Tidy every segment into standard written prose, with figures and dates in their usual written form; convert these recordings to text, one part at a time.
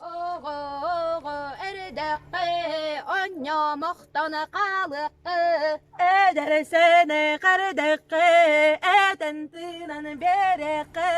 Оҕо-оҕо эрдэххэ онньомохтон хаалыахха Эдэр сэнэх эрдэххэ этэн тыынан биэрэххэ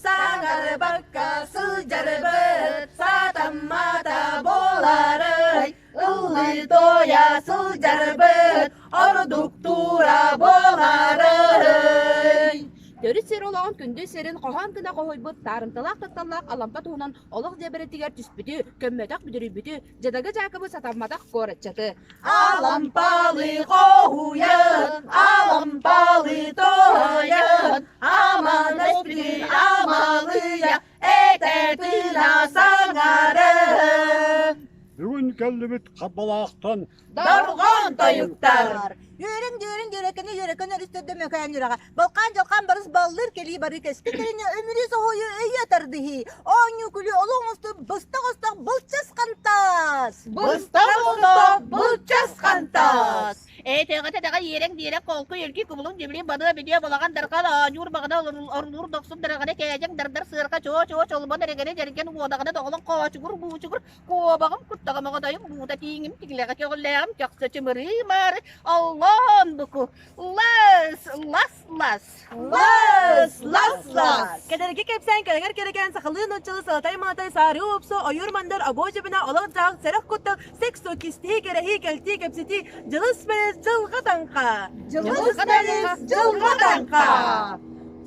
Саҥарбакка сылдьарбыт сатаммата буоларый Ыллыы туойа сылдьарбыт ордук туура буоларый. Төрүт сир олоҕун күндү сирин хоһоон гына хоһуйбут таарымталаах тапталлаах Алампа туһунан олох дьэбэрэтигэр түспүтү, көммөтөх бүдүрүйбүтү, дьадагы дьаакыбы сатамматах куораччаты. Алампалы хоһуйан, алампалы тоһуйан, аман өспүтүн амалыйа, этэ тыына саҥарын. Бүгүн кэллибит Харбалаахтан Дорҕоон тойуктар! Үөрүн дьүөрүн дьүөрэкэни үөрэкэн өрүстэрдэ мөкөөн үрэҕэ. Балкаан дьалхаан барыс баллыр кэлии барыы кэски кэлини өмүрүү соһуйу өйө тардыһыы. Оонньуу күлүү олох оҥостуу быстах остох былчас хантас! Быстах остох былчас хантас! Этэҕэ-тэтэҕэ иэрэҥ-диэрэҥ холку өргүү кубулуҥ дьибилин бадыа бүдүө балаҕан дархан оонньуур баҕана орлуур дохсун дараҕана кээдьэҥ дардар сыарҕа чуо-чуо чолбон эрэгэнэ дьэргэн уодаҕына доҕолоҥ хоочугур буучугур куобаҕым куттаҕым оҕодойум буута тииҥим тиҥилэҕэ көҕүллээҕим көхсө чымырыы маары аллаан буку лас лас лас Лас лас лас Кэдэрги кэпсээн кэлэҥэр кэрэкээн сахалыы нууччалыы салатай манатай саарыы уопсу ойуур мандар обуо дьэбинэ олох дьаһах сэрэх куттал секс кистии кэрэһии кэлтии кэпсэтии дьылыс бэлэс дьылҕа таҥха Дьылыс бэлэс дьылҕа таҥха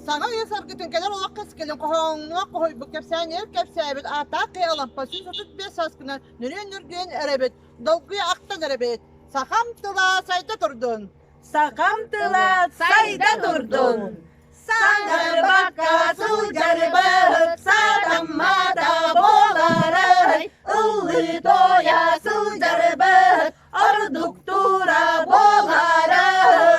Саҥа үйэ саргытын кэлэр олох кэскилин хоһооҥҥо хоһуйбут кэпсээнигэр кэпсээбит ааттаах киһи Алампа 135 сааскынан нөрүөн-нөргүөн эрэбит, долгуйа ахтан эрэбит. Сахам тыла сайда турдун! Сахам тыла сайда турдун! Саҥарбакка сылдьарбыт сатаммата буоларай, ыллыы туойа сылдьарбыт ордук тура буоларай.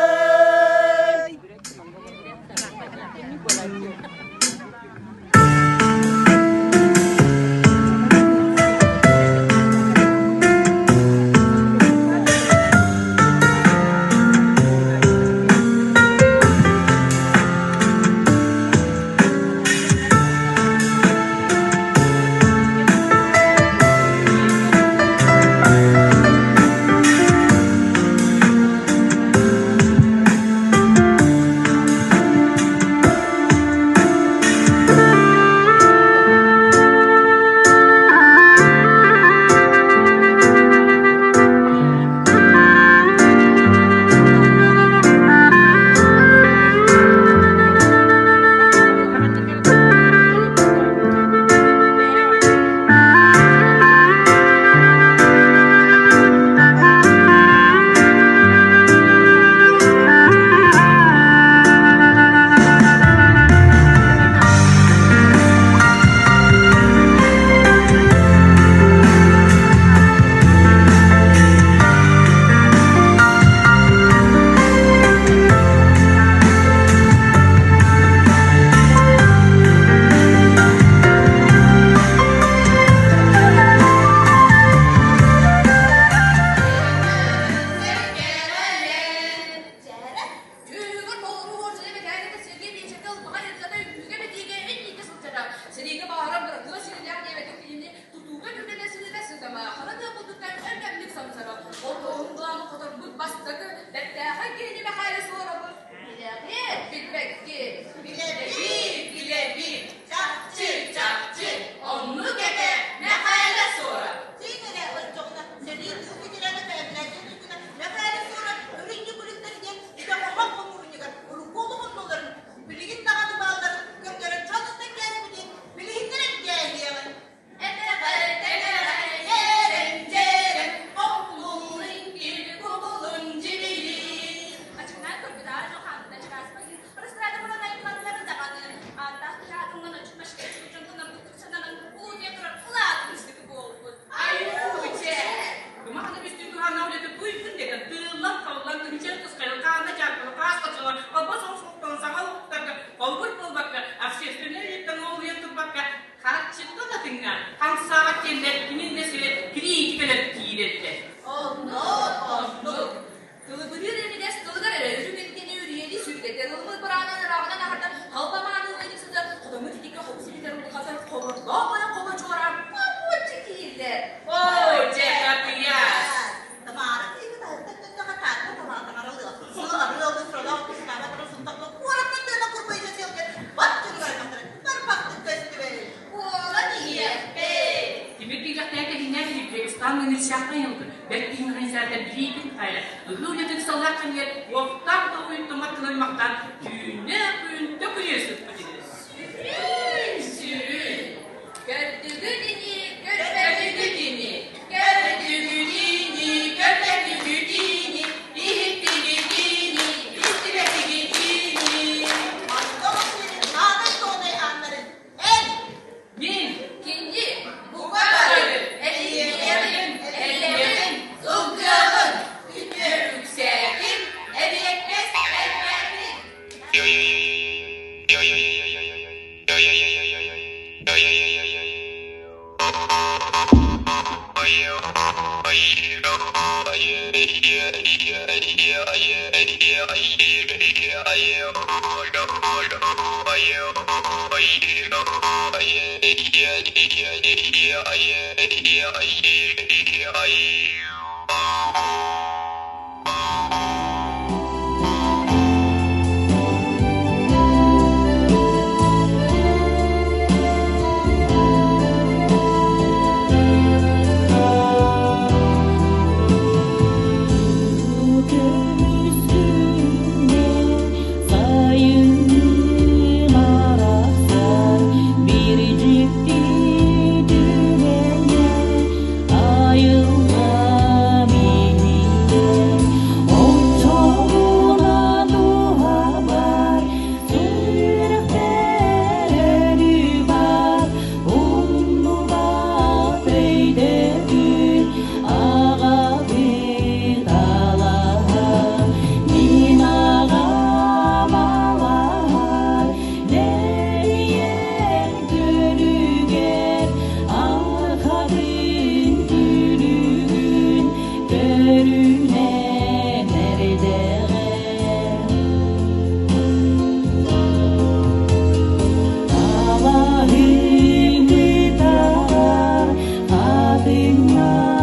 Ыстаан ынырсаахтан ылбыт, бэрт киһи билиитин хайа, ыһыы үлэтин саллаах кэмигэр уохтаах да уйуттаммат гына аймахтаан түүннээх-түүн төкүнүйэ сыппыт ини. Сүрүн, сүрүн, көрдүгүт ини, көрбөтүгүт ини, көрдүгүт ини, көрбөтүгүт ини, иһиттигит ини, истибэтигит ини. Оттон сирин маанай туонай ааннарын эн Мин Кини бука бары эриэҕин, эриэҕин, ылгыаҕын, үтүө үксээтин, эриэккэс элбээтин. Сайынным арахсар Biricikti түгэҥҥэ айылҕа минньигэс Оччоҕуна туһабар сүрэхпэр өрүү баар Умнубат өйдөбүл аҕабыт алаһа Мин аҕам алаһар Дэриэн көрүгэр арҕабын күлүгүн көрүнэн эрдэҕэ. Алаһым ытаҕар хатыҥнар